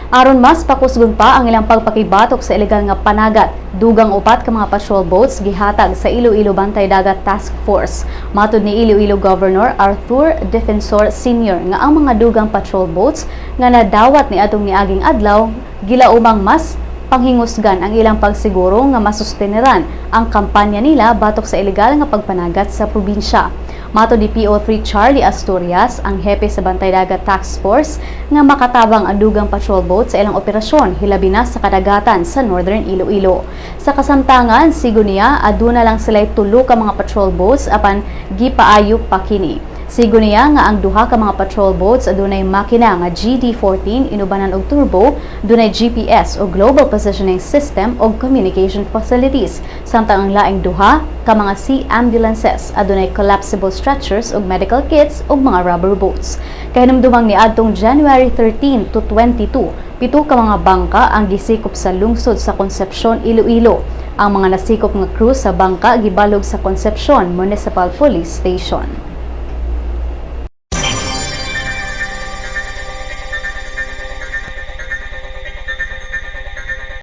Aron mas pakusgon pa ang ilang pagpakibatok sa ilegal nga panagat, dugang upat ka mga patrol boats gihatag sa Iloilo Bantay Dagat Task Force. Matod ni Iloilo Governor Arthur Defensor Sr. nga ang mga dugang patrol boats nga nadawat ni atong niaging adlaw gilaumang mas panghingusgan ang ilang pagsiguro nga masusteneran ang kampanya nila batok sa ilegal nga pagpanagat sa probinsya. Matod ni PO3 Charlie Asturias, ang hepe sa Bantay Dagat Task Force, nga makatabang ang dugang patrol boat sa ilang operasyon, hilabi na sa kadagatan sa Northern Iloilo. Sa kasamtangan, sigo niya, aduna lang sila tulo ka mga patrol boats apan gipaayo pa kini. Sigo niya nga ang duha ka mga patrol boats adunay makina nga GD-14 inubanan og turbo, dunay GPS o Global Positioning System og communication facilities. Samtang ang laing duha ka mga sea ambulances adunay collapsible stretchers ug medical kits ug mga rubber boats. Kahinumdumang niadtong January 13 to 22, pito ka mga bangka ang gisikop sa lungsod sa Concepcion, Iloilo. Ang mga nasikop nga crew sa bangka gibalog sa Concepcion Municipal Police Station.